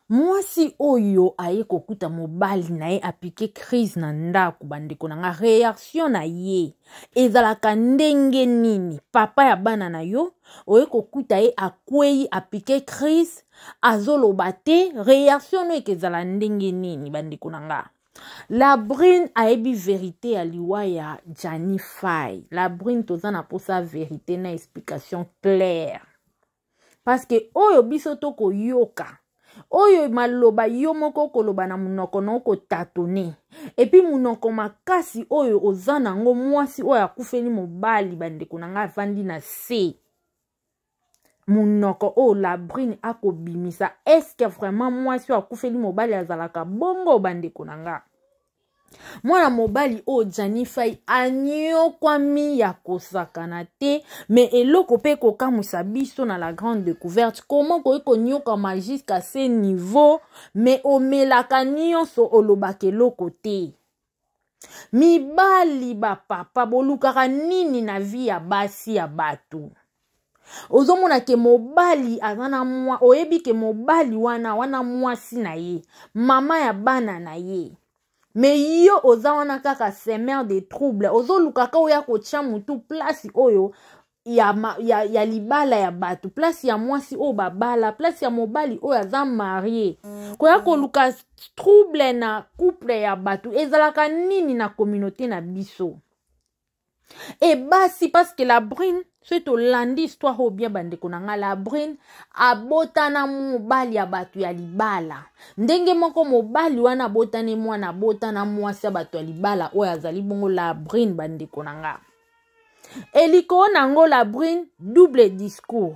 Mwasi oyo aye kokuta mobali na ye apike crise na ndako, bandeko na nga, reaction na ye ezalaka ndenge nini? Papa ya bana na yo oye kokuta ye akwei, apike crise, azoloba te, reaction no ekezala ndenge nini? Bandeko na nga, La Brune ayebi verite ya liwa ya Gianni Fay. La Brune, toza na posa verite na explication claire. Parce que oyo biso tokoyoka, oyo maloba yo moko okoloba na monoko na okotatone, epuis monoko makasi oyo oza nango, mwasi oyo akufeli mobali, bandeko na ngai, avandi na se, monoko oyo La Brune akobimisa, eske vraiment mwasi oyo akufeli mobali azalaka bongo? Bandeko na nga, mwana mobali oyo Gianni Fay anyokwami ya kosakana te. Me eloko mpe kokamwisa biso na La Grande Découverte, koma okoki konyokama jusqu'à ce niveau, me omelaka nyonso, olobaka eloko te. Mibali, bapapa, bolukaka nini na vie ya basi ya bato? Ozomona ke mobali aza na mwa, oyebi ke mobali wana wana mwasi na ye, mama ya bana na ye, me yo oza wana kaka semeur de trouble, ozolukaka oya kotya motu place oyo ya, ya, ya libala ya bato, place ya mwasi oyo babala, place ya mobali oyo aza marie, koya koluka trouble na couple ya bato. Ezalaka nini na communauté na biso? E basi, parce que La Brune, soki tolandi histoire oyo bien, bandeko na ngai, La Brune abotana mobali ya bato ya libala. Ndenge moko mobali wana abotani mwana, abotana mwasi ya bato ya libala oyo azali bongo La Brune. Bandeko na ngai, elikoo nango La Brune double discours.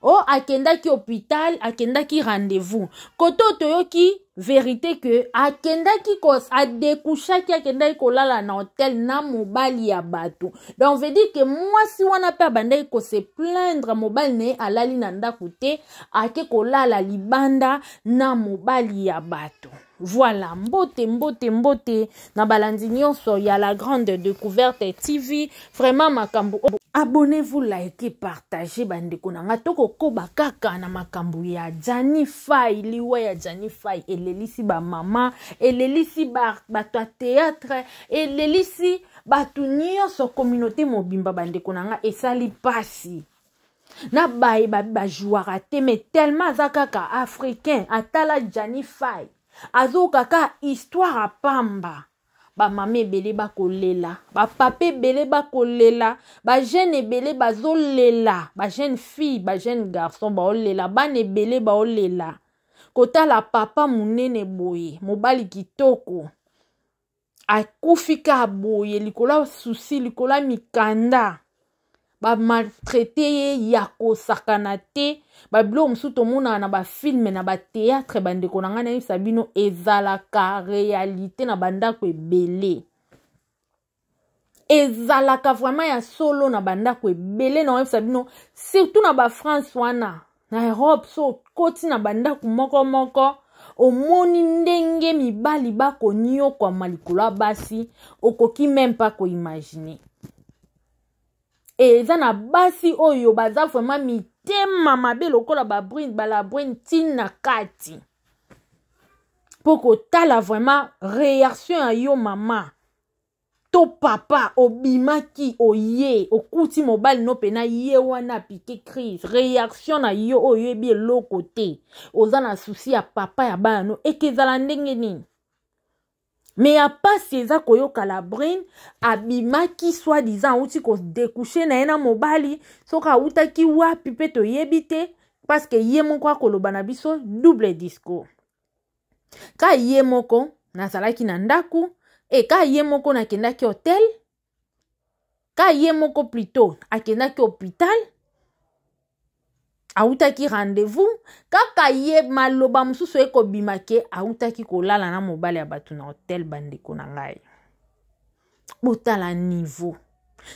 O akendaki hôpital, akendaki rendez-vous, kote oyo toyoki verité ke akendaki, adekushaki, akendaki kolala na hotel na mobali ya bato. Donc veut dire ke mwasi wana mpe abandaki kose plaindre, mobali na ye alali na ndako te, ake kolala libanda na mobali ya bato. Voilà, mbote, mbote, mbote na balandi nyonso ya La Grande Découverte TV. Vraiment makambo. Abonnez-vous, likez, partagez, bandeko na nga, tokokoba kaka na makambo ya Gianni Fay. Liwa ya Gianni Fay elelisi ba mama, elelisi ba bato ya théâtre, elelisi bato nyonso, communauté mobimba, bandeko na nga, esali pasi. Na baye bajouaka te, mais tellement aza kaka africain, atala Gianni Fay azoyoka kaka histoire apamba, bamama ebele bakolela, bapapa ebele bakolela, bajeune ebele bazolela, bajeune fille, bajeune garçon baolela, bana ebele baolela kotala papa monene boye, mobali kitoko, akufi kaka boye likolo ya susi, likolo ya mikanda, bamaltraite ye ya kosakana te. Babiloko mosusu tomonaka na bafilme, na bateatre, bandeko na ngai, nayebisa bino, ezalaka realite na bandako ebele, ezalaka vraiment ya solo na bandako ebele. Na oyebisa bino, surtout na bafrance wana, na Europe, so okoti na bandako moko moko, omoni ndenge mibali bakonyokwama likolo ya basi, okoki meme pas koimagine. Eza na basi oyo baza vraiment mitema mabe lokola babrine, balabrine ntina kati, mpo kotala vraiment réaction ya yo mama to papa, obimaki, oye okuti mobali no pena ye wana apike crise, réaction na yo oyo oyebi eloko te, oza na susi ya papa ya bana no, ekezala ndenge nini? Me ya pasi eza koyoka La Brune abimaki, soi disant awuti kodekouche na ye na mobali, soki awutaki wapi mpe toyebi te, parce que ye moko akoloba na biso double discours. Ka ye moko nazalaki na ndako, e ka ye moko nakendaki hotel, ka ye moko plutôt akendaki hôpital, awutaki rendez-vous, kaka ye maloba mosusu ekobima ke awutaki kolala na mobali ya bato na hotel. Bandeko na ngai, botala niveau.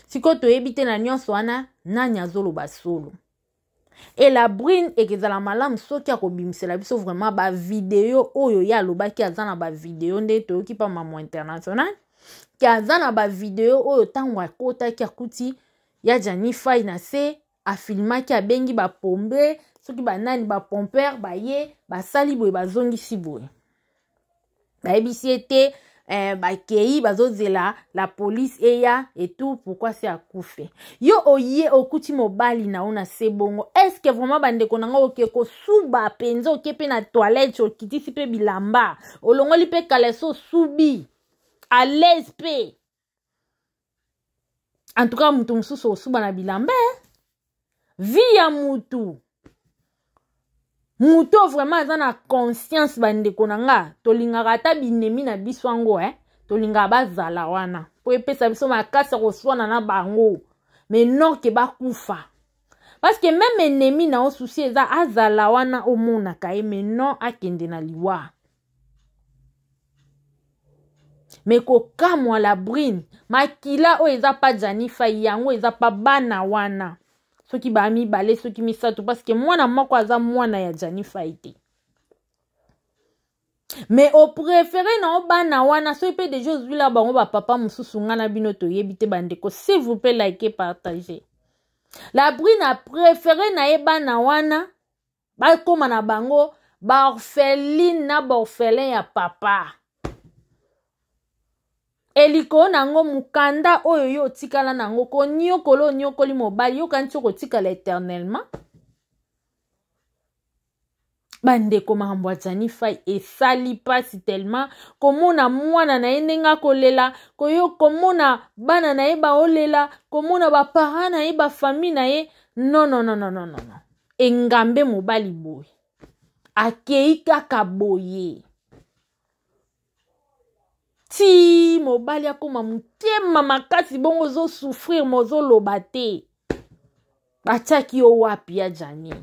Sikoyo toyebi te na nyonso wana nani azoloba solo. E La Brune, ekezala malamu soki akobimisela biso vraiment bavideo oyo ye alobaki aza na bavideo, nde toyoki mpa Mamo International ke aza na bavideo oyo ntango akotaki akuti ya Gianni Fay na se, afilmaki, abengi bapombe. soki banani bapomper baye basali boye bazongisi boye bayebisi ye te eh, bakei bazozela la police eya etout pourquoi se akufe yo oye okuti mobali na yo na se bongo estce vraiment bandeko na ngai oke kosuba mpenza oke mpe na toilette okitisi mpe bilamba olongoli mpe kaleso osubi à l'aise mpe en tout cas moto mosusu osuba na bilamba eh? vie ya mutu moto oyo vraiment aza na conscience bandeko na nga tolingaka ata binemi na biso yango eh? tolingaka bazala wana mpo epesa biso makasi ya koswana na bango mais non ke bakufa parce que meme ennemi na yo susi eza azala wana omonaka ye mais non akende na liwa me kokamwa la brine makila oyo eza pa janifa yango eza pa bana wana soki baa mibale soki misato parceke mwana moko aza mwana ya janifai te me oprefere na yo bana wana soki mpe deja ozwila bango bapapa mosusu ngai na bino toyebi te bandeko s'il vous plaît like partage la brine aprefere na ye bana wana bakóma na bango baorpheline na baorphelin ya papa elikolo na yango mokanda oyo yo otikala na yango koniokola oniokoli mobali yo okanisi okotikala éternellement bandeko makambo ya Gianni Fay esali mpasi tellement komona mwana na ye ndenge akolela koyo komona bana na ye baolela komona baparent na ye bafamille na ye non non non non non non engambe mobali boye akei kaka boye ti mobali akoma motema makasi bongo ozosouffrir ma ozoloba te batiaki yo wapi ya jani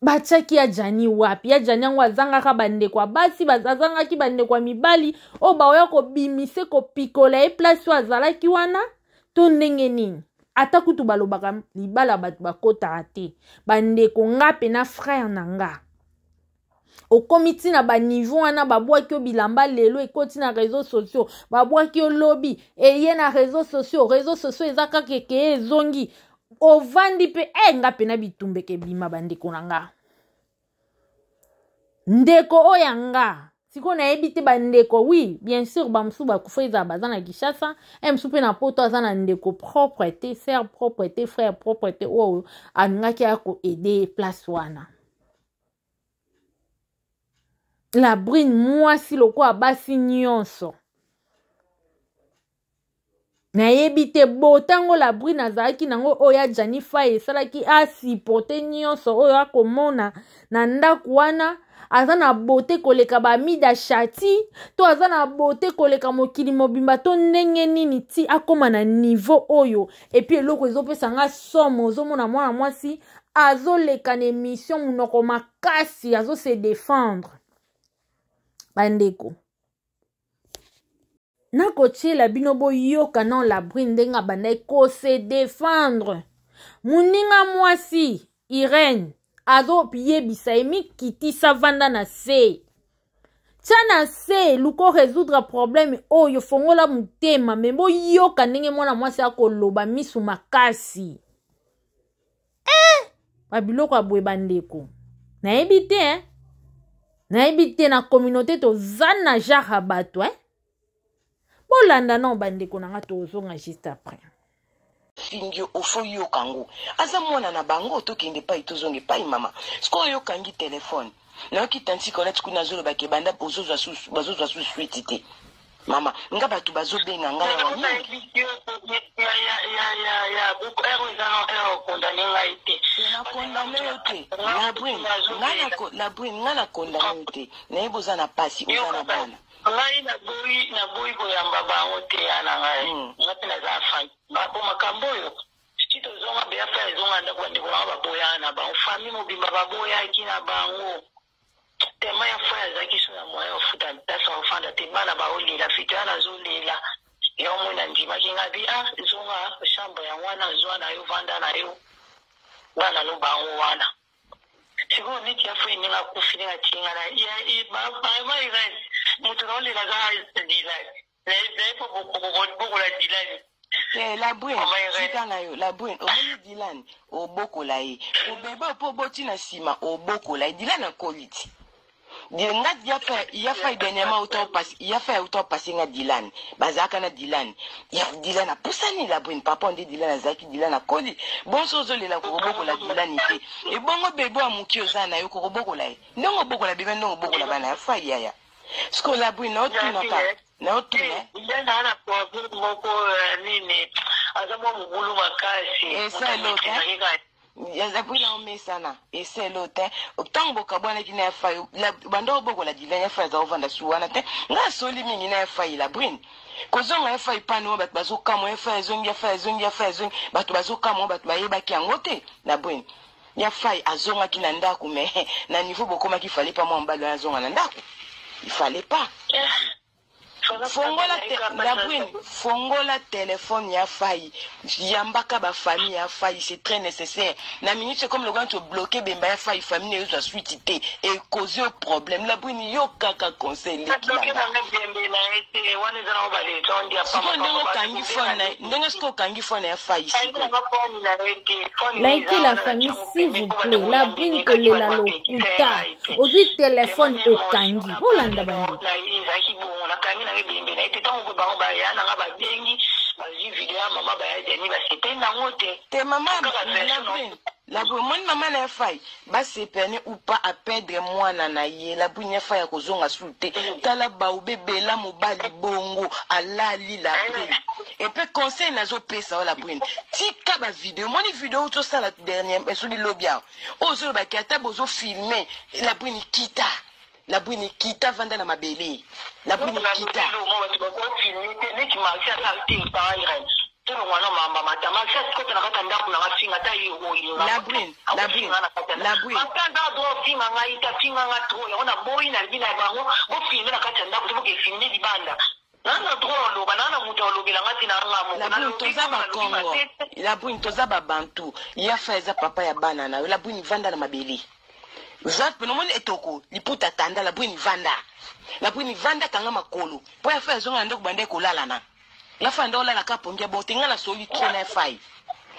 batiaki ya jani wapi ya jani yango azangaka bandeko ya basi azangaki bandeko ya mibali oyo baoya kobimise kopikola ye place oyo azalaki wana to ndenge nini ata kutu balobaka libala bato bakotaka te bandeko nga mpe na frère na nga okomi ntina baniveau wana babwaki yo bilamba lelo ekoti na réseau sociaux babwaki yo lobi eye na réseau sociaux réseau sociaux eza kaka ekeye ezongi ovandi mpe e nga mpena bitumba ekebima bandeko na nga ndeko oyo ya nga sikoyo nayebi te bandeko oui bien sûr bamosusu bakufa ezala baza na kinshasa e mosusu mpe na poto aza na ndeko propre te sœur propre te frère propre te oyo alingaki aya koaide place wana la brune mwasi lokola basi nyonso nayebi te botango la brune azalaki nango oyo ya jani fai esalaki asipote nyonso oyo akomona na ndako wana aza na bote koleka bamida shati to aza na bote koleka mokili mobimba to ndenge nini ti akóma na niveau oyo epuis eloko ezopesa nga somo ozomona mwana mwasi azoleka na émission monoko makasi azo se défendre bandeko nakotiela bino boyoka non la brune ndenge abandaki kose défendre moninga mwasi irene azoyebisa ye mikitisa vanda na se tia na se luka résoudre problème oyo fongola motema me boyoka ndenge mwana mwasi akoloba misu makasi eh! babiloko ya boye bandeko nayebi te eh? nayebi te na communauté toza na genre ya bato eh? bolanda nao bandeko na nga tozonga juste après fingi yo ofo yoka yango aza mwana na bango tokende epai tozonga epai mama sikoyo oyokangi telefone nayoki tanti colette kuna azoloba ke banda bazozwa su suite te mama nga bato bazobenga nga yawa mingi nakondane yo te labrine nga nakondane yo te nayebi oza na pasi oza na bana ngai naboyi naboyi koyamba bango te ya na ngai hmm. nga mpe naza fan po makambo oyo ti tozonga beya frere ezonga ndako bandeko nanga baboyaka na bango famille mobimba baboyaki na bango tellement ya frère azalaki so na moyen ofuta place ofanda te bana baolela fito ya nazolela yo omoni nandimaki ngai bi ah zonga chambre yango wana zwa na yo vanda na yo bana no bango wana sikoyo neti ya frère ndenge akufi ndenge atie ngai na moto naolela aza dilani naye mpo bokola dilani. Te la brune, tika na yo la brune, omoni Dylan obokola ye, obebe mpo oboti na nsima obokola ye, Dylan akoli ti. Nga ya fai dernièrement auta opasi ya fai auta opasi nga Dylan bazalaka na Dylan ya Dylan apusani la brune papa nde Dylan azalaki Dylan akoli bonso ozolela kokobokola Dylan te ebongo bebe ya moke oza na yo kokobokola ye ndenge obokola bebe ndenge obokola bana ya fai yaya sikoyo la brune naotunaka naotuna nde naa na problème moko nini aza mwa mobulu makasi esa elota la brune aomesana esa elota ntango bokabwanaki na ya fai banda obokola Dylan ya fai aza ovanda su wana te nga asoli mingi na ya fai la brune kozonga ya fai pani oyo bato bazokamwa ya fai azongi ya fai azongi ya fai azongi bato bazokamwa bato bayebaki yango te la brune ya fai azongaki na ndako mais na niveau bokomaki fallait pas mwa mobali wana azonga na ndako il fallait pas fongola te la brune fongola telefone ya fai yambaka bafamille ya fai c'est très nécessaire na minute c'est comme lokola tobloquer bemba ya fai famille na ezwa suite te ekozi yo problème la brune yo kaka conseil leki nanga bembe na ye te wana eza nango balezondi sikoyo ndenge okangi phone na ndenge sikoyo okangi phone ya fai sikoyo Likez la famille s'il vous plaît la brune kolela lokuta ozwi telefone okangi bolanda bango ezalaki bongo nakangi nanga ebembe na ye te ntango bango baya nanga babengi bazwi video ya mama baya jani basepeli nango te te mama la brune la brune omoni mama na ya fai basepene ou pas aperdre mwana na ye la brune ya fai akozonga su te tala baobebela mobali bongo alali la brune epe conseil nazopesa o la brune tika bavideo omoni video oyo tosala dernier soki lobi awa oyo ozolobaki ata bozofilmer la brune kita la brune kita vanda na mabele la brune kita bato bazofilmer te neti marti aza te irene tolongwa na mamba matama asi asikota na kati ya ndako nanga finga ata ye olinga la brune la brune la brune aza droit ofinga ngai te afinga nga trop yango naboyi nalobi na bango bofilmer na kati ya ndako te bokefilmer libanda naa na droit oloba naa na moto alobela nga te na nga moko la brune toza bakongo la brune toza babantu yafa eza papa ya bana na yo la brune vanda na mabele va pene omoni etoko liputa tanda la brune vanda la brune vanda kanga makolo mpo yafa azonga na ndako banda ekolalana yafa nde olalaka pongi ya bon te nga nasoli trop na fai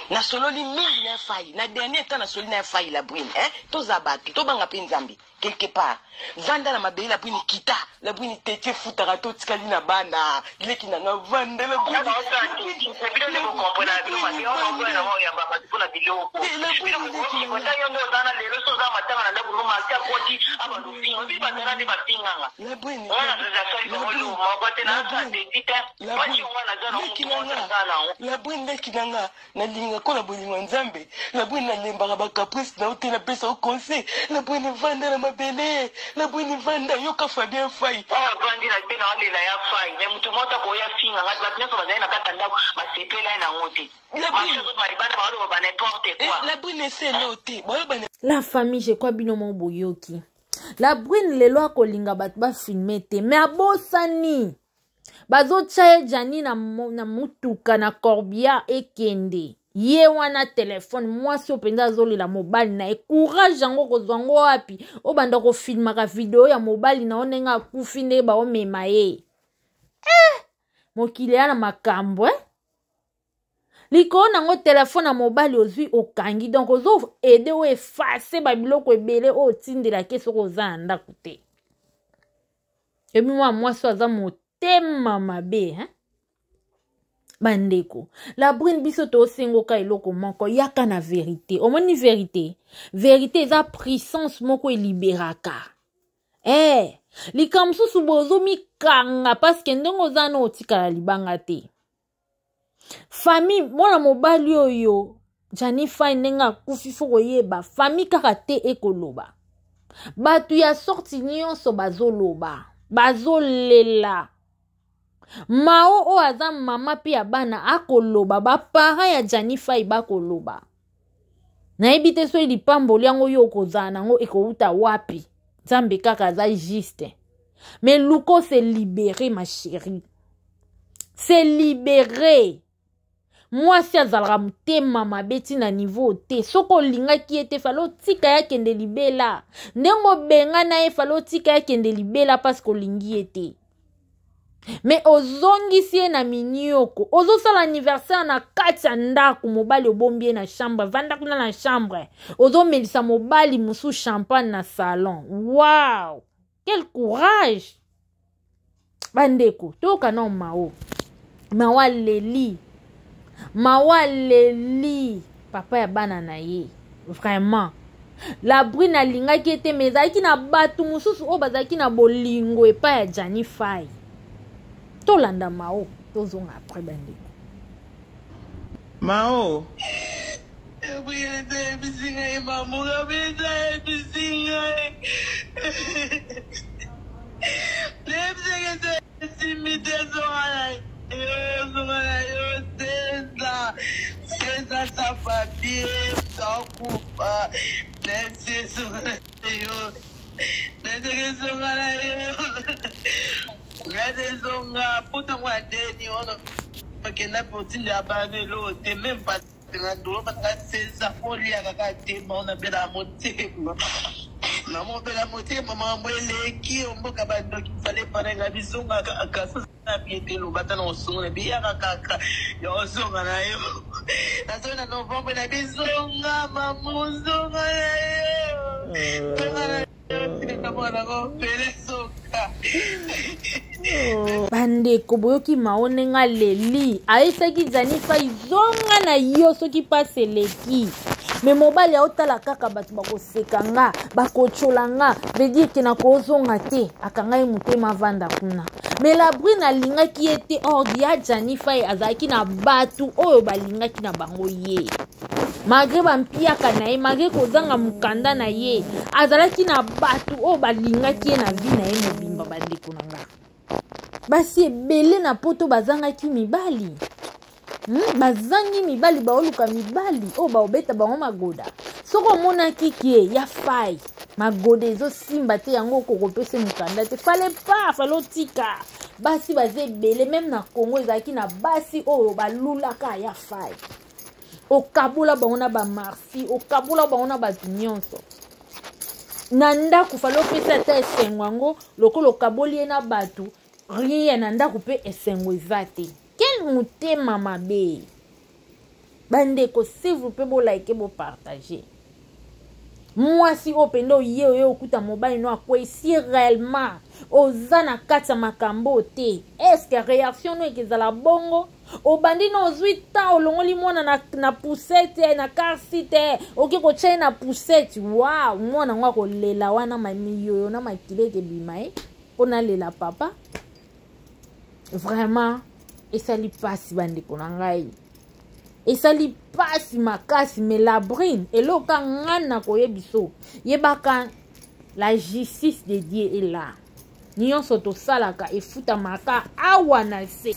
nasololi mingi na fai na dernier temps nasoli na fai la brune hein toza bato tobanga mpe nzambe quelque part vanda na mabele la brune kita la brune tete efutaka to otikali na bana leki nanga vanda la brune bino nde bocomprendre bino mabe oyamba mpona biloko yo nde oza na lelo so oza matanga na ndako no masi akoti abalofinga bi bazala nde bafinganga la brune nasali bango moko te nasateti te mwasi yango naza nango la brune leki nanga nalingaka na bolingo ya nzambe la brune nalembaka bacaprice na yo te napesa yo conseil la brune vanda na mabele la brune vanda yoka fabien fai avandi na te naolela ya fai mais motu moko akoya finga nga bato nyonso bazali na kati ya ndako basepela ye nango te libanda baloba ba n'importe quoi la brune eselo te baloba la famille je crois bino mo boyoki la brune lelo akolinga bato bafilmer te mais abosani bazotya ye jani na, na mutuka na corbillard ekende ye wana telefone mwasi oyo mpenza azolela mobali na ye courage yango kozwa yango wapi obanda kofilmaka video ya mobali na yo ndenge akufi ndenge baomema ye eh! mokili ya na makambo eh? Likolo nango telefone ya mobali ozwi okangi donc ozo aider oyo effacer babiloko ebele oyo otindelaki soki oza na ndako te ebi mwa mwasi oyo aza motema mabe hein? Bandeko la brune biso tosengoka eloko moko yaka na vérité omoni vérité vérité eza puissance moko eliberaka eh, likambo mosusu bozomikanga parce que ndenge oza na otikala libanga te famille mwana mobali oyo jani fai ndenge akufi fo koyeba famille kaka te ekoloba bato ya sorti nyonso bazoloba bazolela mao oyo aza mama mpe ya bana akoloba baparent ya jani fai bakoloba nayebi te soki lipamboli yango yo okozala nango ekowuta wapi nzambe kaka aza juste mais luko se libérer ma chérie se libérer mwasi azalaka motema mabe ntina niveau te soki olingaki ye te fallait otika ye akende libela ndenge obengana ye fallait otika ye akende libela parce que olingi ye te. Me ozongisi ye na minioko, ozosala anniversaire na kati ya ndako, mobali obombi ye na chambre, vanda kuna na chambre, ozomelisa mobali mosusu champagne na salon. Wow, quel courage! Bandeko, toyoka nao Mao. Mao aleli, Mao aleli papa ya bana na ye. Vraiment, La Brune alingaki ye te, me ezalaki na bato mosusu oyo bazalaki na bolingo epai ya Jani Fai. Tolanda Mao, tozonga après, bandeko. Mao. Okenda mpe otindela bana eloko te, meme pas na dolo bataka seza kolia kaka te. Bao nabela motema, namobela motema, makambo eleki omboka bandoki fale panenga bizonga kaka na bie te, loba ata na osongo na biyaka kaka ya ozonga na yo. Nazoyi na novembre na bizonga, mamozonga na yo, zonga na Bandeko, boyoki Mao ndenge aleli? Ayesaki Zani Fai, zonga na yo soki mpasi eleki. Me mobali aotala kaka bato bakoseka nga, bakotyola nga, veut dire ke nakozonga te. Akanga ye motema, avanda kuna. Me La Brune alingaki ye te. Or ya Jani Fai azalaki na bato oyo balingaki na bango ye, malgré bampiaka na ye, malgré kozanga mokanda na ye, azalaki na bato oyo balingaki ye na vie na ye mobimba. Bandeko na nga, basi ebele na poto bazangaki mibali, Bazangi mibali, baoluka mibali oyo baobeta bango magoda. Soki omonaki kie ya Fai magoda ezosimba te, yango okokopesa mokanda te. Fale pa fale otika. Basi baza ebele, meme na Congo ezalaki na basi oyo balulaka ya Fai. Okabola bango na bamarsi, okabola bango na bato nyonso na ndako. Fale opesa ata esengo yango, lokola okaboli ye na bato, rien na ndako mpe esengo eza te. Quel motema mabe! Bandeko, s'il vous plaît, bolike, bopartage. Mwasi oyo mpenza oye oye okuta mobali no akwei, si réellement oza na kati ya makambo te, est-ce réaction no ekezala bongo? Obandi na ozwi temps, olongoli mwana na poussette, na car seat, oke kotya ye na poussette. Wow, mwana yango akolela wana, miyoyo na makili ekebima ye mpo nalela papa. Vraiment esali mpasi, bandeko na ngai, esali mpasi makasi. Mais La Brune, eloka ngai na koyebiso, yebaka la justice de Dieu est là. Nyonso tosalaka efutamaka awa na se.